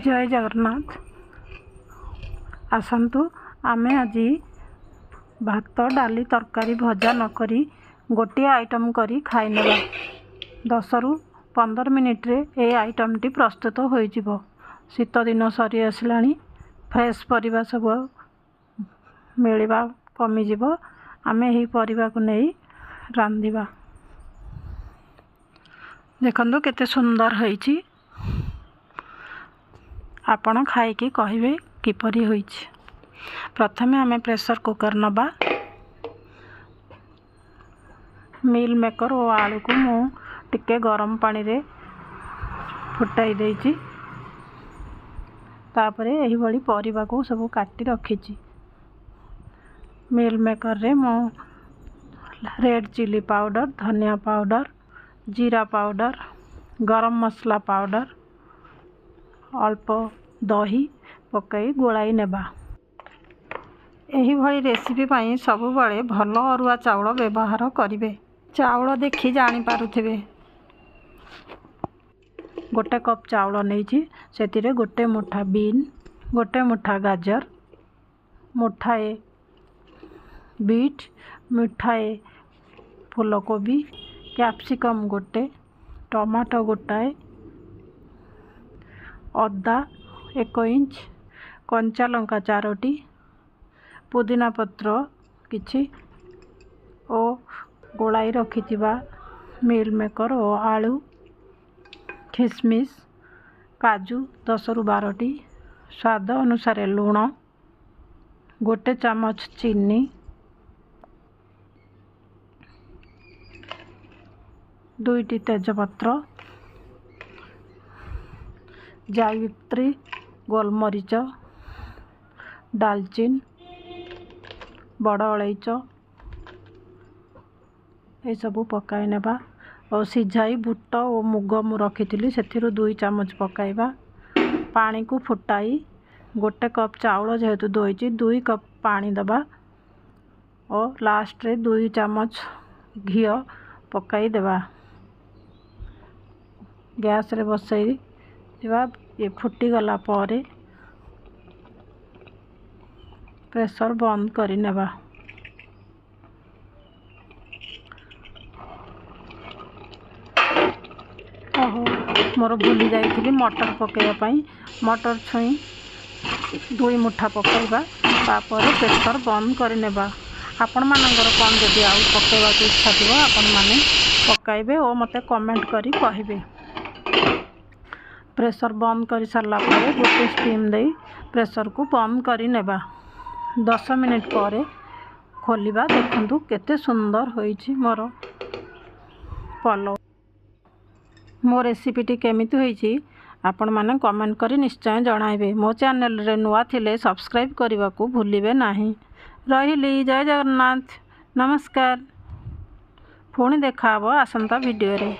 ଜୟ ଜଗନ୍ନାଥ। ଆସନ୍ତୁ ଆମେ ଆଜି ଭାତ, ଡାଲି, ତରକାରୀ, ଭଜା ନକରି ଗୋଟିଏ ଆଇଟମ୍ କରି ଖାଇନେବା। 10ରୁ 15 ମିନିଟ୍ରେ ଏ ଆଇଟମ୍ଟି ପ୍ରସ୍ତୁତ ହୋଇଯିବ। ଶୀତ ଦିନ ସରି ଆସିଲାଣି, ଫ୍ରେଶ୍ ପରିବା ସବୁ ମିଳିବା କମିଯିବ। ଆମେ ଏହି ପରିବାକୁ ନେଇ ରାନ୍ଧିବା। ଦେଖନ୍ତୁ କେତେ ସୁନ୍ଦର ହେଇଛି। ଆପଣ ଖାଇକି କହିବେ କିପରି ହୋଇଛି। ପ୍ରଥମେ ଆମେ ପ୍ରେସର୍ କୁକର୍ ନେବା। ମିଲ୍ ମେକର୍ ଓ ଆଳୁକୁ ମୁଁ ଟିକେ ଗରମ ପାଣିରେ ଫୁଟାଇ ଦେଇଛି। ତାପରେ ଏହିଭଳି ପରିବାକୁ ସବୁ କାଟି ରଖିଛି। ମିଲ୍ ମେକର୍ରେ ମୁଁ ରେଡ଼୍ ଚିଲି ପାଉଡ଼ର, ଧନିଆ ପାଉଡ଼ର, ଜିରା ପାଉଡ଼ର, ଗରମ ମସଲା ପାଉଡ଼ର, ଅଳ୍ପ ଦହି ପକାଇ ଗୋଳାଇ ନେବା। ଏହିଭଳି ରେସିପି ପାଇଁ ସବୁବେଳେ ଭଲ ଅରୁଆ ଚାଉଳ ବ୍ୟବହାର କରିବେ। ଚାଉଳ ଦେଖି ଜାଣିପାରୁଥିବେ। 1 କପ୍ ଚାଉଳ ନେଇଛି, ସେଥିରେ 1 ମୁଠା ବିନ୍, 1 ମୁଠା ଗାଜର, ମୁଠାଏ ବିଟ୍, ମୁଠାଏ ଫୁଲକୋବି, କ୍ୟାପ୍ସିକମ୍ 1, ଟମାଟୋ 1, ଅଦା 1 ଇଞ୍ଚ, କଞ୍ଚା ଲଙ୍କା 4ଟି, ପୁଦିନା ପତ୍ର କିଛି ଓ ଗୋଳାଇ ରଖିଥିବା ମିଲ୍ ମେକର୍ ଓ ଆଳୁ, ଖିସମିସ୍, କାଜୁ 10ରୁ 12ଟି, ସ୍ୱାଦ ଅନୁସାରେ ଲୁଣ, 1 ଚାମଚ ଚିନି, 2ଟି ତେଜପତ୍ର, ଜାଇତ୍ରୀ, ଗୋଲମରିଚ, ଡାଲଚିନି, ବଡ଼ ଅଳେଇଚ ଏସବୁ ପକାଇ ନେବା। ଓ ସିଝାଇ ବୁଟ ଓ ମୁଗ ମୁଁ ରଖିଥିଲି, ସେଥିରୁ 2 ଚାମଚ ପକାଇବା। ପାଣିକୁ ଫୁଟାଇ 1 କପ୍ ଚାଉଳ ଯେହେତୁ ଧୋଇଛି, 2 କପ୍ ପାଣି ଦେବା ଓ ଲାଷ୍ଟରେ 2 ଚାମଚ ଘିଅ ପକାଇ ଦେବା। ଗ୍ୟାସ୍ରେ ବସାଇ ଦେବା। ଇଏ ଫୁଟିଗଲା ପରେ ପ୍ରେସର୍ ବନ୍ଦ କରିନେବା। ଓହୋ, ମୋର ଭୁଲି ଯାଇଥିଲି ମଟର ପକାଇବା ପାଇଁ। ମଟର ଛୁଇଁ 2 ମୁଠା ପକାଇବା। ତାପରେ ପ୍ରେସର୍ ବନ୍ଦ କରିନେବା। ଆପଣମାନଙ୍କର କ'ଣ ଯଦି ଆଉ ପକାଇବାକୁ ଇଚ୍ଛା ଥିବ ଆପଣମାନେ ପକାଇବେ ଓ ମୋତେ କମେଣ୍ଟ କରି କହିବେ। ପ୍ରେସର୍ ବନ୍ଦ କରିସାରିଲା ପରେ 1 ଷ୍ଟିମ୍ ଦେଇ ପ୍ରେସର୍କୁ ବନ୍ଦ କରିନେବା। 10 ମିନିଟ୍ ପରେ ଖୋଲିବା। ଦେଖନ୍ତୁ କେତେ ସୁନ୍ଦର ହୋଇଛି ମୋର ପଲଉ। ମୋ ରେସିପିଟି କେମିତି ହୋଇଛି ଆପଣମାନେ କମେଣ୍ଟ କରି ନିଶ୍ଚୟ ଜଣାଇବେ। ମୋ ଚ୍ୟାନେଲରେ ନୂଆ ଥିଲେ ସବସ୍କ୍ରାଇବ୍ କରିବାକୁ ଭୁଲିବେ ନାହିଁ। ରହିଲି, ଜୟ ଜଗନ୍ନାଥ, ନମସ୍କାର। ପୁଣି ଦେଖା ହେବ ଆସନ୍ତା ଭିଡ଼ିଓରେ।